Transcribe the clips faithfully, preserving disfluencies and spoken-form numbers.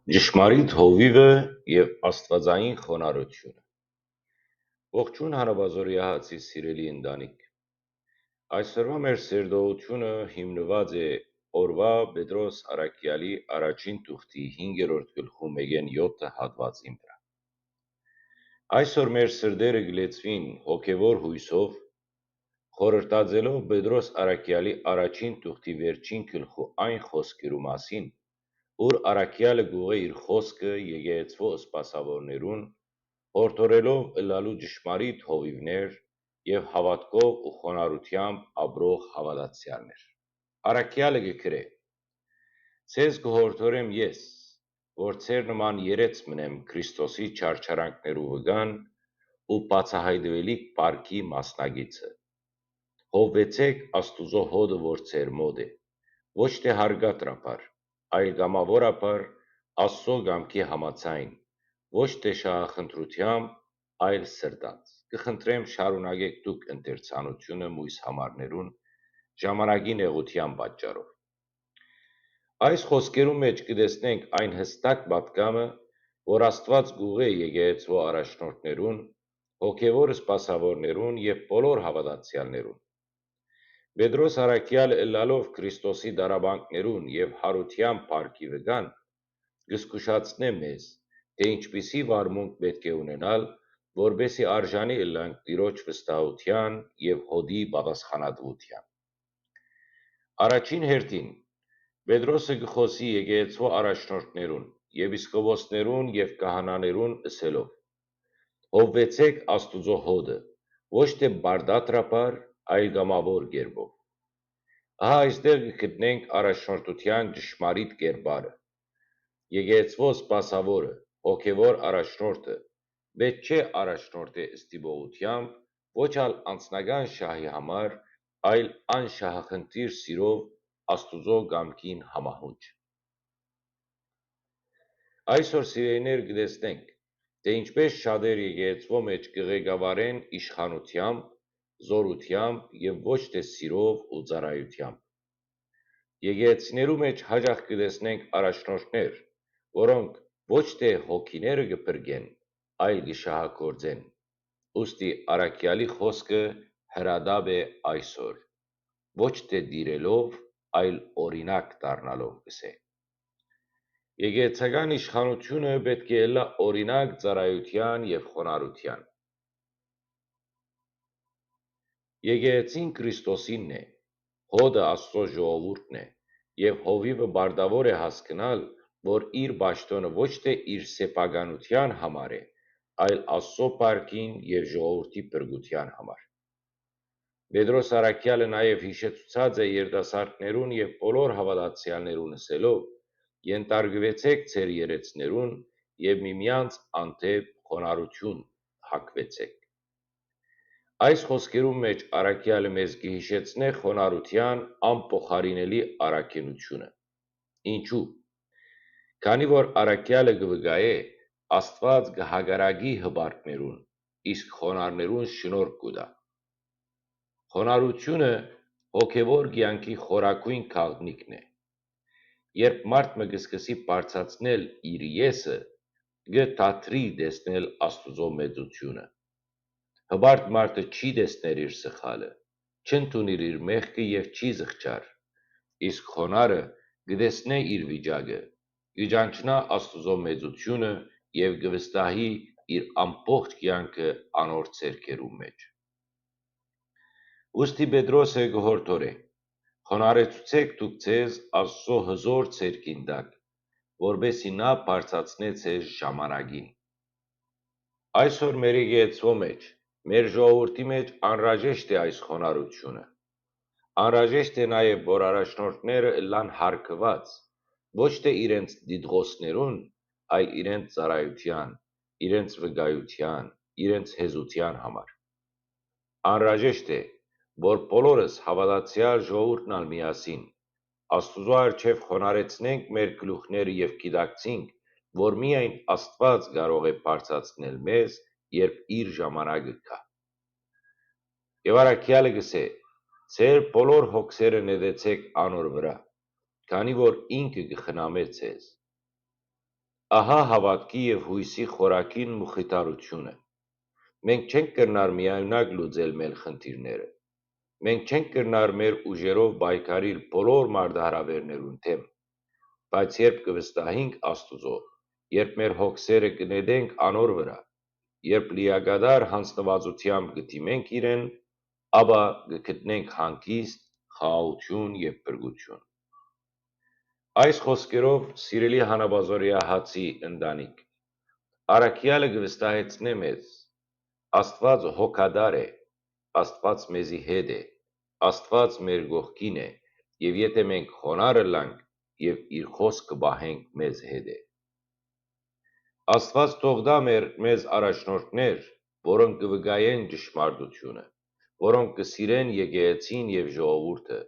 Ճշմարիտ հովիւը եւ աստուածային խոնարհութիւնը։ Ողջո՛յն, Հանապազօր Յահացի սիրելի ընտանիք։ Այսօրուայ մեր սերտողութիւնը հիմնուած է օրուայ Պետրոս Առաքեալի առաջին թուղթի հինգերորդ գլխու մէկէն եօթը հատուածին վրայ։ Այսօր մեր սրտերը կը լեցուին հոգեւոր յոյսով, խորհրդածելով Պետրոս Առաքեալի առաջին թուղթի վերջին գլխու այն խօսքերու մասին, ուր առաքեալը կ'ուղղէ իր խօսքը եկեղեցւոյ սպասաւորներուն, յորդորելով ըլլալու ճշմարիտ հովիւներ եւ հաւատքով ու խոնարհութեամբ ապրող հաւատացեալներ։ Առաքեալը կը գրէ. «Ձեզ կը յորդորեմ ես, որ ձեր նման երէց մնեմ Քրիստոսի չարչարանքներու վկան ու բացայայտուելիք փառքի մասնակիցը։ Հովուեցէք Աստուծոյ հօդը, որ ձեր մօտ է, ոչ թէ հարկադրաբար, այլ կամաւորաբար Աստուծոյ կամքի համաձայն, ոչ թէ շահախնդրութեամբ, այլ սրտանց։ Կը խնդրեմ, շարունակէք դուք ընթերցանութիւնը մոյս համարներուն, ժամանակի նեղութեան պատճառով»։ Այս խօսքերուն մէջ կը տեսնենք այն յստակ պատգամը, որ Աստուած կ'ուղղէ եկեղեցւոյ առաջնորդներուն, հոգեւոր սպասաւորներուն եւ բոլոր հաւատացեալներուն։ Պետրոս Առաքեալը, ըլլալով Քրիստոսի տառապանքներուն եւ յարութեան փառքի վկան, կը զգուշացնէ մեզ, թէ ինչպիսի վարմունք պէտք է ունենալ, որպէսզի արժանի ըլլանք Տիրոջ վստահութեան եւ հօդի պատասխանատուութեան։ Առաջին հերթին, Պետրոսը կը խօսի եկեղեցւոյ առաջնորդներուն, եպիսկոպոսներուն եւ քահանաներուն, ըսելով. «Հովուեցէք Աստուծոյ հօդը, ոչ թէ պարտադրաբար, այլ կամաւոր կերպով»։ Ահա այստեղ կը գտնենք առաջնորդութեան ճշմարիտ կերպարը։ Եկեղեցւոյ սպասաւորը, հոգեւոր առաջնորդը, պէտք չէ առաջնորդէ ստիպողութեամբ, ոչ ալ անձնական շահի համար, այլ անշահախնդիր սիրով Աստուծոյ կամքին համահունչ։ Այսօր, սիրելիներ, կը տեսնենք, թէ ինչպէս շատեր եկեղեցւոյ մէջ կը ղեկավարեն իշխանութեամբ, զօրութեամբ եւ ոչ թէ սիրով ու ծառայութեամբ։ Եկեղեցիներու մէջ յաճախ կը տեսնենք առաջնորդներ, որոնք ոչ թէ հոգիները կը փրկեն, այլ կը շահագործեն։ Ուստի առաքեալի խօսքը հրատապ է այսօր. «Ոչ թէ տիրելով, այլ օրինակ դառնալով», կ'ըսէ։ Եկեղեցական իշխանութիւնը պէտք է ըլլայ օրինակ ծառայութեան եւ խոնարհութեան։ Եկեղեցին Քրիստոսինն է, հօդը Աստուծոյ ժողովուրդն է, եւ հովիւը պարտաւոր է հասկնալ, որ իր պաշտօնը ոչ թէ իր սեփականութեան համար է, այլ Աստուծոյ փառքին եւ ժողովուրդի փրկութեան համար։ Պետրոս առաքեալը նաեւ յիշեցուցած է երիտասարդներուն եւ բոլոր հաւատացեալներուն, ըսելով. «Ենթարկուեցէք ձեր երէցներուն եւ միմեանց հանդէպ խոնարհութիւն հագուեցէք»։ Այս խօսքերուն մէջ առաքեալը մեզ կը յիշեցնէ խոնարհութեան անփոխարինելի առաքինութիւնը։ Ինչու՞։ Քանի որ առաքեալը կը վկայէ, Աստուած կը հակառակի հպարտներուն, իսկ խոնարհներուն շնորհք կու տայ։ Խոնարհութիւնը հոգեւոր կեանքի խորագոյն գաղտնիքն է։ Երբ մարդ մը կը սկսի բարձրացնել իր եսը, կը դադրի տեսնել Աստուծոյ մեծութիւնը։ Հպարտ մարդը չի տեսներ իր սխալը, չընդունիր իր մեղքը եւ չի զղջար, իսկ խոնարհը կը տեսնէ իր վիճակը, կը ճանչնայ Աստուծոյ մեծութիւնը եւ կը վստահի իր ամբողջ կեանքը անոր ձեռքերուն մէջ։ Ուստի Պետրոսը կը յորդորէ. «Խոնարհեցուցէք դուք ձեզ Աստուծոյ հզօր ձեռքին տակ, որպէսզի նա բարձրացնէ ձեզ ժամանակին»։ Այսօր մեր եկեղեցւոյ մէջ, մեր ժողովուրդի մէջ անհրաժեշտ է այս խոնարհութիւնը։ Անհրաժեշտ է նաեւ, որ առաջնորդները ըլլան հարգուած, ոչ թէ իրենց դիտողներուն, այլ իրենց ծառայութեան, իրենց վկայութեան, իրենց հեզութեան համար։ Անհրաժեշտ է, որ բոլորս հաւատացեալ ժողովուրդն ալ միասին Աստուծոյ առջեւ խոնարհեցնենք մեր գլուխները եւ գիտակցենք, որ միայն Աստուած կարող է բարձրացնել մեզ, երբ իր ժամանակը գայ։ Եւ առաքեալը կ'ըսէ. «Ձեր բոլոր հոգսերը նետեցէք անոր վրայ, քանի որ ինքը կը խնամէ ձեզ»։ Ահա հաւատքի եւ յոյսի խորագին մխիթարութիւնը։ Մենք չենք կրնար միայնակ լուծել մեր խնդիրները։ Մենք չենք կրնար մեր ուժերով պայքարիլ բոլոր մարտահրաւէրներուն դէմ, բայց երբ կը վստահինք Աստուծոյ, երբ մեր հոգսերը կը նետենք անոր վրայ, երբ լիակատար յանձնուածութեամբ կը դիմենք իրեն, ապա կը գտնենք հանգիստ, խաղաղութիւն եւ փրկութիւն։ Այս խօսքերով, սիրելի Հանապազորեայ Հացի ընտանիք, առաքեալը կը վստահեցնէ մեզ. Աստուած հոգատար է, Աստուած մեզի հետ է, Աստուած մեր կողքին է, եւ եթէ մենք խոնարհ ըլլանք եւ իր խօսքը պահենք, մեզ հետ է։ Աստուած թող տայ մեր, մեզ առաջնորդներ, որոնք կը վկայեն ճշմարտութիւնը, որոնք կը սիրեն եկեղեցին եւ ժողովուրդը,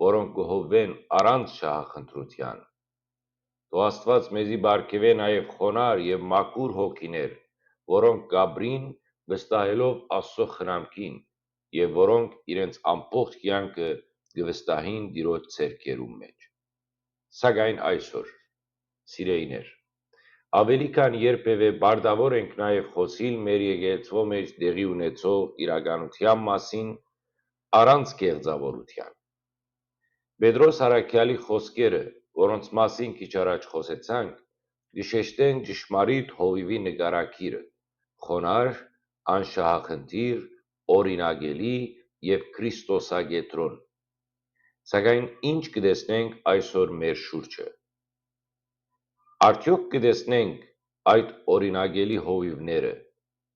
որոնք կը հովուեն առանց շահախնդրութեան։ Թող Աստուած մեզի պարգեւէ նաեւ խոնարհ եւ մաքուր հոգիներ, որոնք կ'ապրին վստահելով Աստուծոյ խնամքին եւ որոնք իրենց ամբողջ կեանքը կը վստահին Տիրոջ ձեռքերուն մէջ։ Սակայն այսօր, սիրեիներ, աւելի քան երբեւէ պարտաւոր ենք նաեւ խօսիլ մեր եկեղեցւոյ մէջ տեղի ունեցող իրականութեան մասին առանց կեղծաւորութեան։ Պետրոս առաքեալի խօսքերը, որոնց մասին քիչ առաջ խօսեցանք, կը շեշտեն ճշմարիտ հովիւի նկարագիրը՝ խոնարհ, անշահախնդիր, օրինակելի եւ քրիստոսակեդրոն։ Սակայն ի՞նչ կը տեսնենք այսօր մեր շուրջը։ Արդյոք կը տեսնենք այդ օրինակելի հովիւները,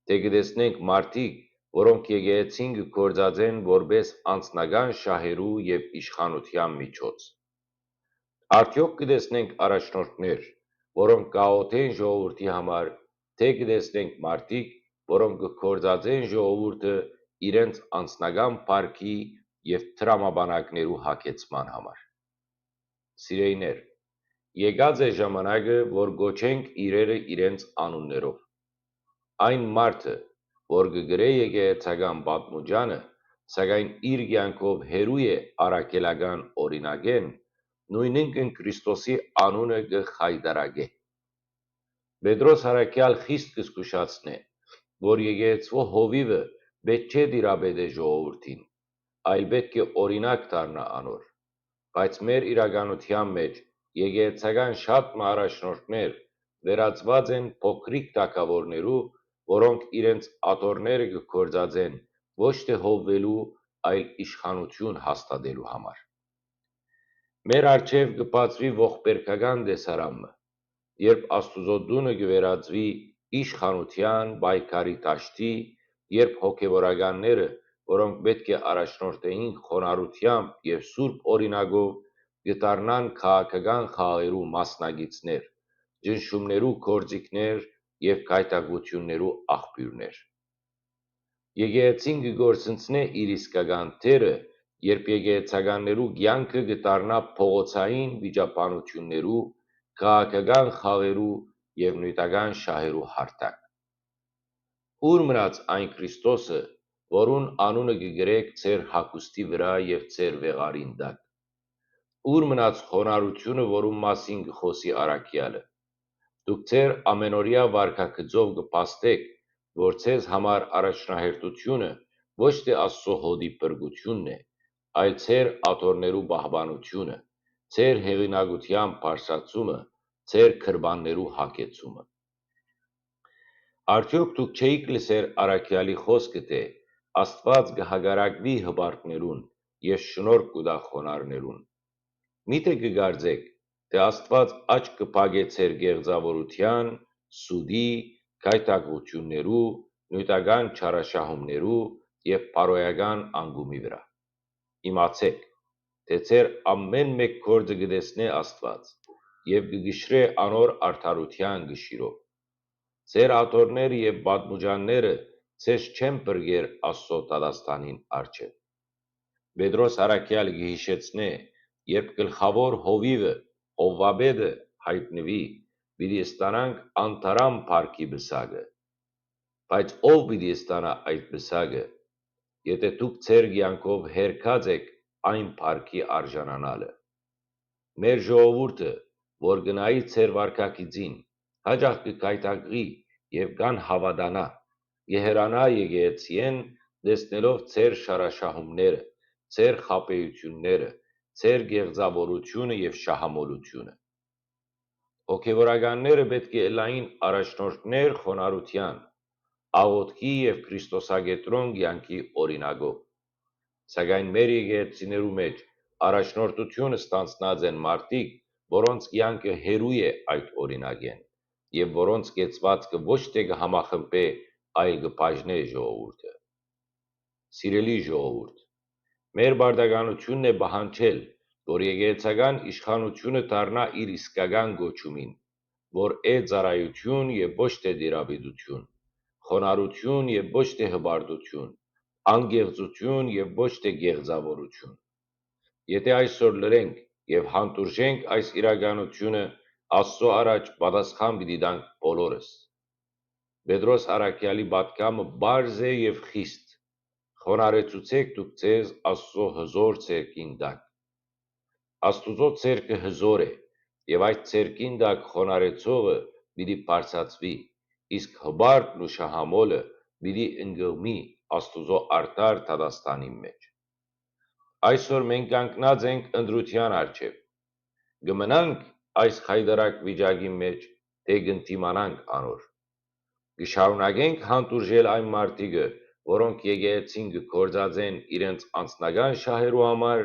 թէ՞ կը տեսնենք մարդիկ, որոնք եկեղեցին կը գործածեն որպէս անձնական շահերու եւ իշխանութեան միջոց։ Արդյոք կը տեսնենք առաջնորդներ, որոնք կ'աղօթեն ժողովուրդի համար, թէ՞ կը տեսնենք մարդիկ, որոնք կը գործածեն ժողովուրդը իրենց անձնական փառքի եւ տրամաբանակներու հագեցման համար։ Սիրեիներ, եկած է ժամանակը, որ կոչենք իրերը իրենց անուններով։ Այն մարդը, որ կը գրէ եկեղեցական պատմուճանը, սակայն իր կեանքով հեռու է առաքելական օրինակէն, նոյնինքն Քրիստոսի անունը կը խայտարակէ։ Պետրոս առաքեալ խիստ կը զգուշացնէ, որ եկեղեցւոյ հովիւը պէտք չէ տիրապետէ ժողովուրդին, այլ պէտք է օրինակ դառնայ անոր։ Բայց մեր իրականութեան մէջ եկեղեցական շատ մը առաջնորդներ վերածուած են փոքրիկ թագաւորներու, որոնք իրենց աթոռները կը գործածեն ոչ թէ հովուելու, այլ իշխանութիւն հաստատելու համար։ Մեր առջեւ կը բացուի ողբերգական տեսարան մը, երբ Աստուծոյ տունը կը վերածուի իշխանութեան պայքարի դաշտի, երբ հոգեւորականները, որոնք պէտք է առաջնորդէին խոնարհութեամբ եւ սուրբ օրինակով, կը դառնան քաղաքական խաղերու մասնակիցներ, ճնշումներու գործիքներ եւ գայթակղութիւններու աղբիւրներ։ Եկեղեցին կը կորսնցնէ իր իսկական դերը, երբ եկեղեցականներու կեանքը կը դառնայ փողոցային վիճաբանութիւններու, քաղաքական խաղերու եւ նիւթական շահերու հարթակ։ Ո՞ւր մնաց այն Քրիստոսը, որուն անունը կը գրէք ձեր հագուստի վրայ եւ ձեր վեղարին տակ։ Ո՞ւր մնաց խոնարհութիւնը, որուն մասին կը խօսի առաքեալը։ Դուք ձեր ամենօրեայ վարքագծով կը փաստէք, որ ձեզ համար առաջնահերթութիւնը ոչ թէ Աստուծոյ հօտի փրկութիւնն է, այլ ձեր աթոռներու պահպանութիւնը, ձեր հեղինակութեան բարձրացումը, ձեր գրպաններու հագեցումը։ Արդյոք դուք չէիք լսեր առաքեալի խօսքը, թէ Աստուած կը հակառակուի հպարտներուն եւ շնորհք կու տայ խոնարհներուն։ Միթէ կը կարծէք, թէ Աստուած աչք կը փակէ ձեր կեղծաւորութեան, սուտի, գայթակղութիւններու, նիւթական չարաշահումներու եւ բարոյական անկումի վրայ։ Իմացէք, թէ ձեր ամէն մէկ գործը կը տեսնէ Աստուած եւ կը կշռէ անոր արդարութեան կշիռով։ Ձեր աթոռները եւ պատմուճանները ձեզ չեն փրկեր Աստուծոյ դատաստանին առջեւ։ Պետրոս առաքեալը կը յիշեցնէ, երբ գլխաւոր հովիւը, հովուապետը յայտնուի, պիտի ստանանք անթարամ փառքի պսակը։ Բայց ո՞վ պիտի ստանայ այդ պսակը, եթէ դուք ձեր կեանքով հերքած էք այն փառքի արժանանալը։ Մեր ժողովուրդը, որ կը նայի ձեր վարքագիծին, հաճախ կը գայթակղի եւ կ'անհաւատանայ, կը հեռանայ եկեղեցիէն, տեսնելով ձեր շարաշահումները, ձեր խաբէութիւնները, ձեր կեղծաւորութիւնը եւ շահամոլութիւնը։ Հոգեւորականները պէտք է ըլլային առաջնորդներ խոնարհութեան, աղօթքի եւ Քրիստոսակեդրոն կեանքի օրինակով։ Սակայն մեր եկեղեցիներու մէջ առաջնորդութիւն ստանձնած են մարդիկ, որոնց կեանքը հեռու է այդ օրինակէն եւ որոնց կեցուածքը ոչ թէ կը համախմբէ, այլ կը բաժնէ ժողովուրդը։ Սիրելի ժողովուրդ, մեր պարտականութիւնն է պահանջել, որ եկեղեցական իշխանութիւնը դառնայ իր իսկական կոչումին, որ է ծառայութիւն եւ ոչ թէ տիրապետութիւն, խոնարհութիւն եւ ոչ թէ հպարտութիւն, անկեղծութիւն եւ ոչ թէ կեղծաւորութիւն։ Եթէ այսօր լռենք եւ հանդուրժենք այս իրականութիւնը, Աստուծոյ առաջ պատասխան պիտի տանք բոլորս։ Պետրոս առաքեալի պատգամը պարզ է եւ խիստ. «Խոնարհեցուցէք դուք ձեզ Աստուծոյ հզօր ցերկին տակ»։ Աստուծոյ ցերկը հզօր է եւ այդ ցերկին տակ խոնարհեցողը պիտի բարձրացուի, իսկ հպարտն ու շահամոլը պիտի ընկղմի Աստուծոյ արդար դատաստանին մէջ։ Այսօր մենք կանգնած ենք ընտրութեան առջեւ։ Կը մնանք այս խայտառակ վիճակին մէջ, թէ կ'ընդդիմանանք անոր։ Կը շարունակենք հանդուրժել այն մարդիկը, որոնք եկեղեցին կը գործածեն իրենց անձնական շահերու համար,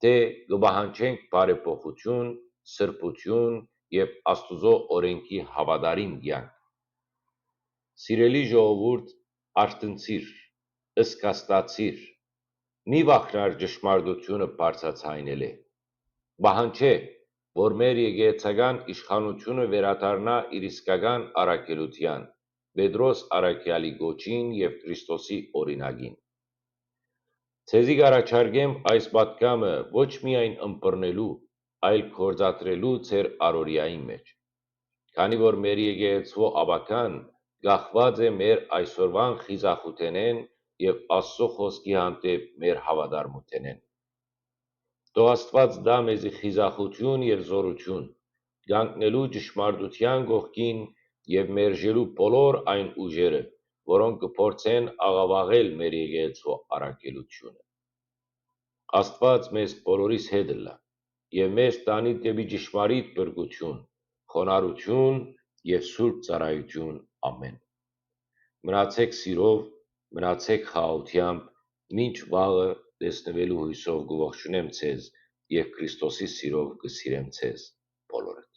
թէ կը պահանջենք բարեփոխութիւն, սրբութիւն եւ Աստուծոյ օրէնքի հաւատարիմ կեանք։ Սիրելի ժողովուրդ, արթնցիր, զգաստացիր, մի վախնար ճշմարտութիւնը բարձրաձայնելէ։ Պահանջէ, որ մեր եկեղեցական իշխանութիւնը վերադառնայ իր իսկական առաքելութեան, Պետրոս առաքեալի կոչին եւ Քրիստոսի օրինակին։ Ձեզի կ'առաջարկեմ այս պատգամը ոչ միայն ըմբռնելու, այլ գործադրելու ձեր առօրեային մէջ, քանի որ մեր եկեղեցւոյ ապագան կախուած է մեր այսօրուան խիզախութենէն եւ Աստուծոյ խօսքի հանդէպ մեր հաւատարմութենէն։ Թող Աստուած տայ մեզի խիզախութիւն եւ զօրութիւն, կանգնելու ճշմարտութեան կողքին եւ մերժելու բոլոր այն ուժերը, որոնք կը փորձեն աղաւաղել մեր եկեղեցւոյ առաքելութիւնը։ Աստուած մեզ բոլորիս հետ ըլլայ եւ մեզ տանի դէպի ճշմարիտ փրկութիւն, խոնարհութիւն եւ սուրբ ծառայութիւն ամէն։ Մնացէք սիրով, մնացէք խաղաղութեամբ, մինչ վաղը տեսնուելու յոյսով կը ողջունեմ ձեզ եւ Քրիստոսի սիրով կը սիրեմ ձեզ բոլորը։